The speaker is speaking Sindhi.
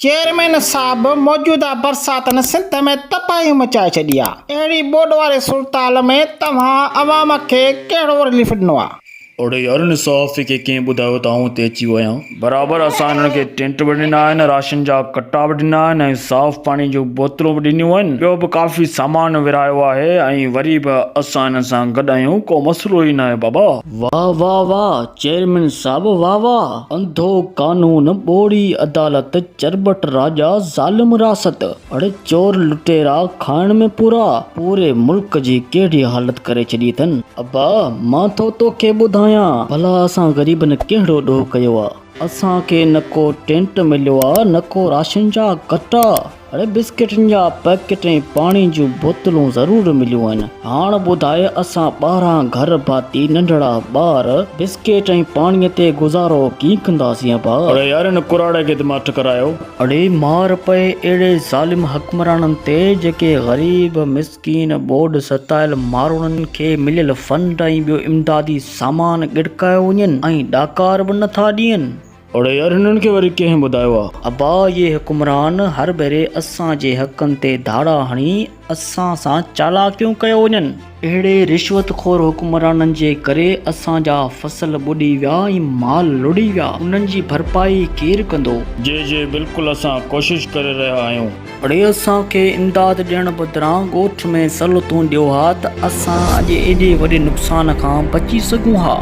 چيئرمين صاحب موجوده برساتن سنڌ ۾ تباهي مچائي ڇڏي آ، اهڙي ٻوڏ واري صورتحال ۾ توهان عوام کي ڪهڙو رليف ڏنو آ؟ اڙي يار ان صحافي کي ڪنهن ٻڌايو ته آئون اتي اچي ويو آهيان. برابر اسان انهن کي ٽينٽ به ڏنا آهن، راشن جا ڪٽا به ڏنا آهن ۽ صاف پاڻي جون بوتلون به ڏنيون آهن، ٻيو به ڪافي سامان ورهايو آهي ۽ وري به اسان انهن سان گڏ آهيون ڪو مسئلو ئي ناهي بابا. واه واه واه چيئرمين صاحب واه واه انڌو قانون ٻوڙي عدالت چرٻٽ راڄا ظالم راست اڙي چور لٽيرا کائڻ ۾ پورا پوري ملڪ جي ڪهڙي حالت ڪري ڇڏي اٿن. ابا مان ٿو توکي ٻڌايان ڀلا اسان غريبن ڪهڙو ڏوهه ڪيو آ اسان کي نه ڪو ٽينٽ مليو آ نه ڪو راشن جا ڪٽا. اڙي بسڪيٽن جا پيڪٽ ۽ پاڻي جون بوتلون ضرور مليون آهن. هاڻ ٻڌاء اسان ٻاهران گهر ڀاتي ننڍڙا ٻار بسڪيٽ ۽ پاڻي تي گذارو ڪيئن ڪنداسين ابا؟ اڙي يار هن ڪراڙي کي ته ماٺ ڪرايو. اڙي مار پئي اهڙي ظالم حڪمرانن تي جيڪي غريب مسڪين ٻوڏ ستايل ماروئڙن کي مليل فنڊ ۽ ٻيو امدادي سامان ڳڙڪايو وڃن ۽ ڏاڪار به نٿا ڏين. اڙي يار هنن کي وري ڪنهن ٻڌايو آ. ابا اهي حڪمران هر ڀيري اسان جي حقن تي ڌاڙا هڻي اسان سان چالاڪيون ڪيو وڃن. اهڙي رشوت خور حڪمرانن جي ڪري اسان جا فصل ٻڏي ويا ۽ مال لڙهي ويا انهن جي ڀرپائي ڪير ڪندو. جي جي بلڪل اسان ڪوشش ڪري رهيا آهيون. اڙي اسان کي امداد ڏيڻ بدران ڳوٺ ۾ سهولتون ڏيو ها ته اسان اڄ ايڏي وڏي نقصان کان بچي سگهون ها.